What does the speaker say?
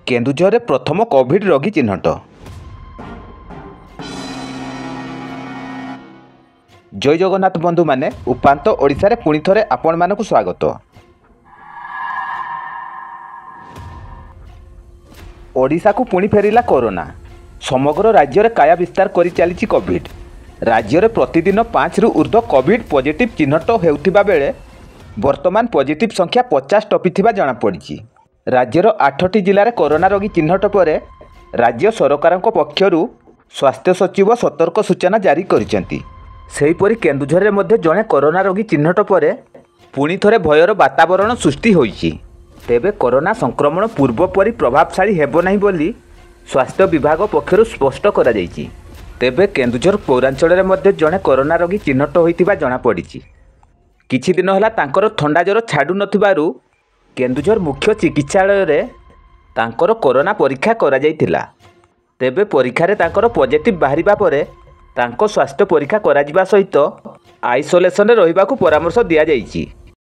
କେନ୍ଦୁଝରରେ ପ୍ରଥମ କୋଭିଡ୍ ରୋଗୀ ଚିହ୍ନଟ। ଜୟ ଜଗନ୍ନାଥ ବନ୍ଧୁମାନେ, ଉପାନ୍ତ ଓଡ଼ିଶାରେ ପୁଣି ଥରେ ଆପଣମାନଙ୍କୁ ସ୍ୱାଗତ। ଓଡ଼ିଶାକୁ ପୁଣି ଫେରିଲା କରୋନା। ସମଗ୍ର ରାଜ୍ୟରେ କାୟା ବିସ୍ତାର କରି ଚାଲିଛି କୋଭିଡ୍। ରାଜ୍ୟରେ ପ୍ରତିଦିନ 5ରୁ ଉର୍ଦ୍ଧ୍ୱ କୋଭିଡ୍ ପଜିଟିଭ୍ ଚିହ୍ନଟ ହେଉଥିବା ବେଳେ ବର୍ତ୍ତମାନ ପଜିଟିଭ୍ ସଂଖ୍ୟା 50 ଟପିଥିବା ଜଣାପଡ଼ିଛି। ରାଜ୍ୟର 8ଟି ଜିଲ୍ଲାରେ କରୋନା ରୋଗୀ ଚିହ୍ନଟ ପରେ ରାଜ୍ୟ ସରକାରଙ୍କ ପକ୍ଷରୁ ସ୍ୱାସ୍ଥ୍ୟ ସଚିବ ସତର୍କ ସୂଚନା ଜାରି କରିଛନ୍ତି। ସେହିପରି କେନ୍ଦୁଝରରେ ମଧ୍ୟ ଜଣେ କରୋନା ରୋଗୀ ଚିହ୍ନଟ ପରେ ପୁଣି ଥରେ ଭୟର ବାତାବରଣ ସୃଷ୍ଟି ହୋଇଛି। ତେବେ କରୋନା ସଂକ୍ରମଣ ପୂର୍ବ ପରି ପ୍ରଭାବଶାଳୀ ହେବ ନାହିଁ ବୋଲି ସ୍ୱାସ୍ଥ୍ୟ ବିଭାଗ ପକ୍ଷରୁ ସ୍ପଷ୍ଟ କରାଯାଇଛି। ତେବେ କେନ୍ଦୁଝର ପୌରାଞ୍ଚଳରେ ମଧ୍ୟ ଜଣେ କରୋନା ରୋଗୀ ଚିହ୍ନଟ ହୋଇଥିବା ଜଣାପଡ଼ିଛି। କିଛି ଦିନ ହେଲା ତାଙ୍କର ଥଣ୍ଡା ଜ୍ୱର ଛାଡ଼ୁନଥିବାରୁ କେନ୍ଦୁଝର ମୁଖ୍ୟ ଚିକିତ୍ସାଳୟରେ ତାଙ୍କର କରୋନା ପରୀକ୍ଷା କରାଯାଇଥିଲା। ତେବେ ପରୀକ୍ଷାରେ ତାଙ୍କର ପଜିଟିଭ୍ ବାହାରିବା ପରେ ତାଙ୍କ ସ୍ୱାସ୍ଥ୍ୟ ପରୀକ୍ଷା କରାଯିବା ସହିତ ଆଇସୋଲେସନରେ ରହିବାକୁ ପରାମର୍ଶ ଦିଆଯାଇଛି।